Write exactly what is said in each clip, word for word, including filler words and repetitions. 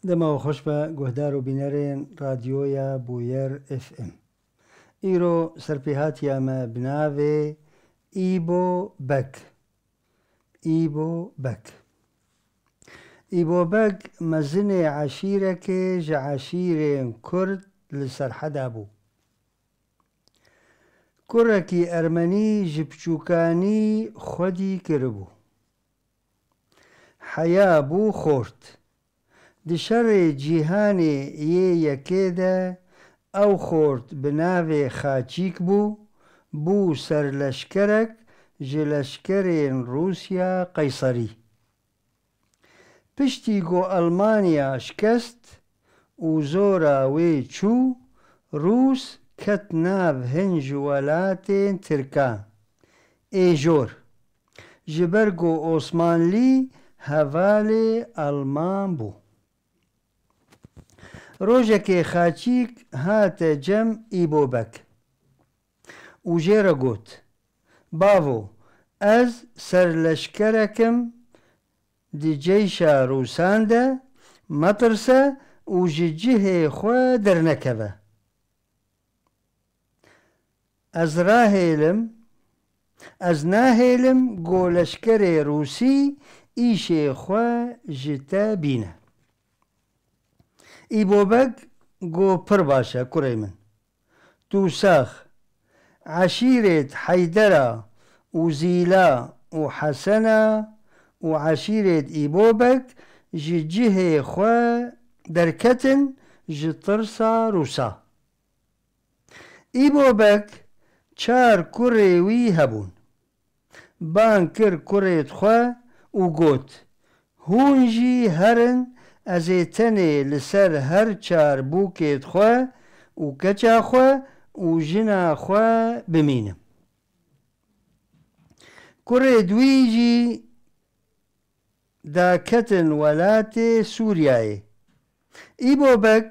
Dema we xweş be, guhdar û bînerên Radyoya Bûyer F M. Îro serpêhatiya me bi navê Îbo Beg. Îbo Beg. Îbo Beg mezinê eşîrekê ji eşîrên Kurd li Serheda bû. Kurekî Ermenî ji piçûkanî xwedî kiribû. Heya bû xort. Di şerê cîhanê yê yekê de ew xort bi navê Xaçîk bû, bû serleşkerek ji leşkerên Rûsya Qeyserî. Piştî ku Elmanya şikest û zora wê çû, Rûs ket nav hin ji welatên Tirkan ê jor, ji ber ku Osmanlî hevalê Elman bû. Rojekê Xaçîk hate cem Îbo Beg û jê re got, Bavo, ez serleşkerek im di ceyşa Rûsan de, metirse û ji cihê xwe dernekeve. Ez rahêlim, ez nahêlim ku leşkerê Rûsî îşê xwe ji te bîne. Îbo Beg got, Pir baş e, kurê min. Tu sax, eşîrêt Heydera û Zîla û Hesena û eşîrêt Îbo Beg ji cihê xwe derketin ji tirsa Rûsa. Îbo Beg çar kurê wî hebûn. Bang kir kurêt xwe û got, Hûn jî herin, ez ê tenê li ser her çar bûkêt xwe û keça xwe û jina xwe bimînim. Kurêt wî jî daketin welatê Sûriyayê. Îbo Beg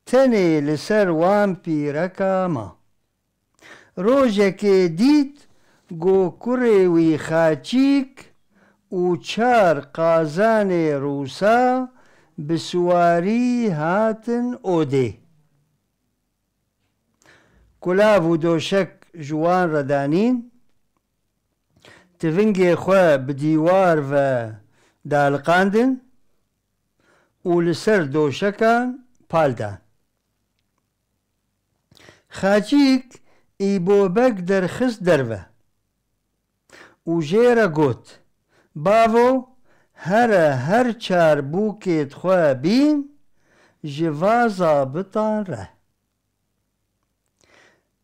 tenê li ser wan pîreka ma. Rojekê dît ku kurê wî Xaçîk û çar qazanê Rûsa bi siwarî hatin odê. Kulav û doşek ji wan re danîn, tivingê xwe bi dîwar ve daliqandin û li ser doşekan pal dan. Xaçîk Îbo Beg derxist derve û jê re got, Bavo, here her çar bûkêt xwe bîn, ji va zabitan re.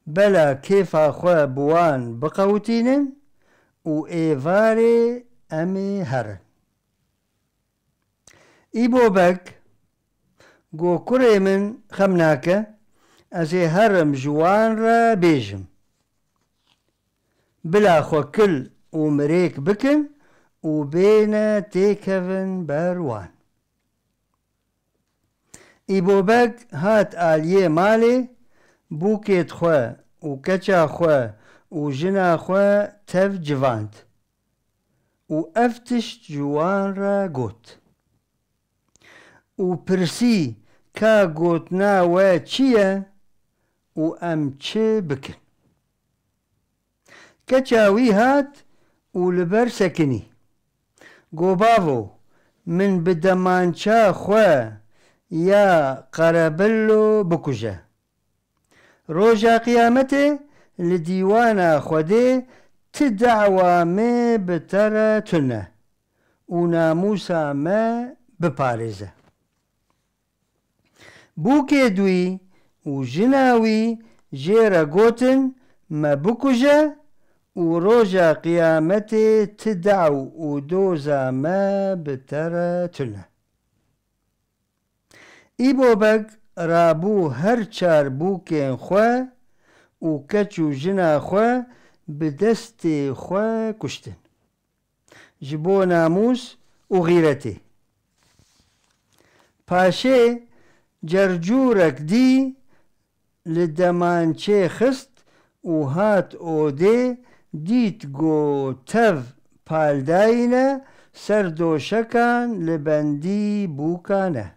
Bela kêfa xwe bi wan biqewitînin û êvarê em ê herin. Îbo Beg got, Kurê min xem nake, ez ê herim ji wan re bêjim. Bila xwe kil û mirêk bikin û bêne têkevin ber wan. Îbo Beg hat aliyê malê, bûkêt xwe û keça xwe û jina xwe tev civand û ev tişt ji wan re got û pirsî, Ka gotina we çi ye û em çi bikin? Keça wî hat û li ber sekinî. Go, Bavo, min bi demança xwe ya qerebillo bikuje. Roja qiyametê li dîwana Xwedê ti dawa me bi te re tune û namûsa me biparêze. Bûkêt wî û jina wî jê re gotin, Me bikuje û roja qiyametê ti daw û doza me bi te re tune. Îbo Beg rabû her çar bûkên xwe û keç û jina xwe bi destê xwe kuştin. Ji bo namûs û xîretê. Paşê cercûrek dî li demançê xist û hat odê, dît ku tev paldayî ne, ser doşekan li bendî bûka ne.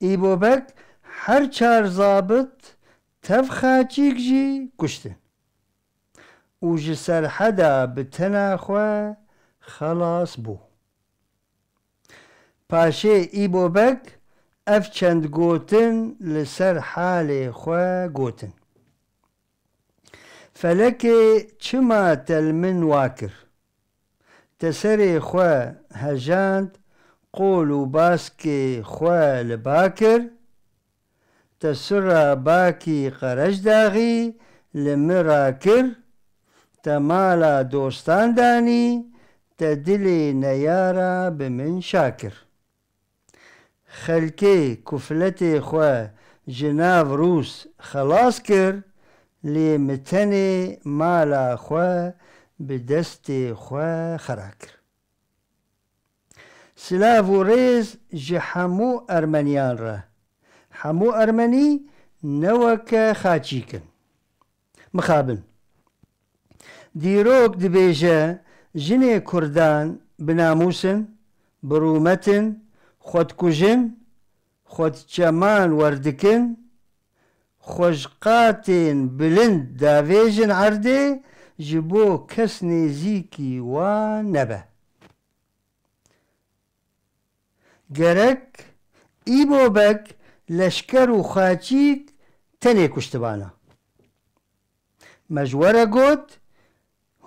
Îbobek her çar zabit tev xaçîk jî kuştin û ji Serheda bi tena xwe xelas bû. Paşê Îbobek ev çend gotin li ser halê xwe gotin: Felekê çima te li min wa kir? Te serê xwe hejand, qol û baskê xwe li ba kir. Te sura bakî Qerecdaxî li min rakir. Te mala dostan danî, te dilê neyara bi min şa kir. Xelkê kufletê xwe ji nav Rûs xelas kir, lê min tenê mala xwe bi destê xwe xera kir. Silav û rêz ji hemû ermeniyan re. Hemû ermenî ne weke xaçîk in. Mixabin. Dîrok dibêje, jinê kurdan bi namûs in, bi rûmet in, xwe dikujin, xwe di çeman werdikin, xwe ji qatên bilind davêjin erdê, ji bo kes nêzîkî wan nebe. Gerek Îbobek leşker û xaçîk tenê kuştibana. Me ji we re got,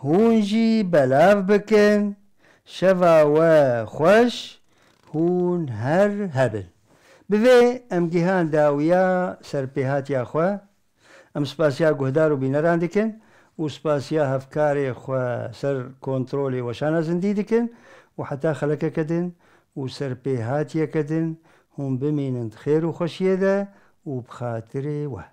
hûn jî belav bikin, şeva we xweş, hûn her hebin. Bi vê em gihan dawiya serpêhatiya xwe. Em spasiya guhdar û bîneran dikin û spasiya hevkarê xwe ser kontrolê weşana zindî dikin û heta xelekeke din û serpêhatiyeke din hûn bimînin di xêr û xweşiyê de û bi xatirê we.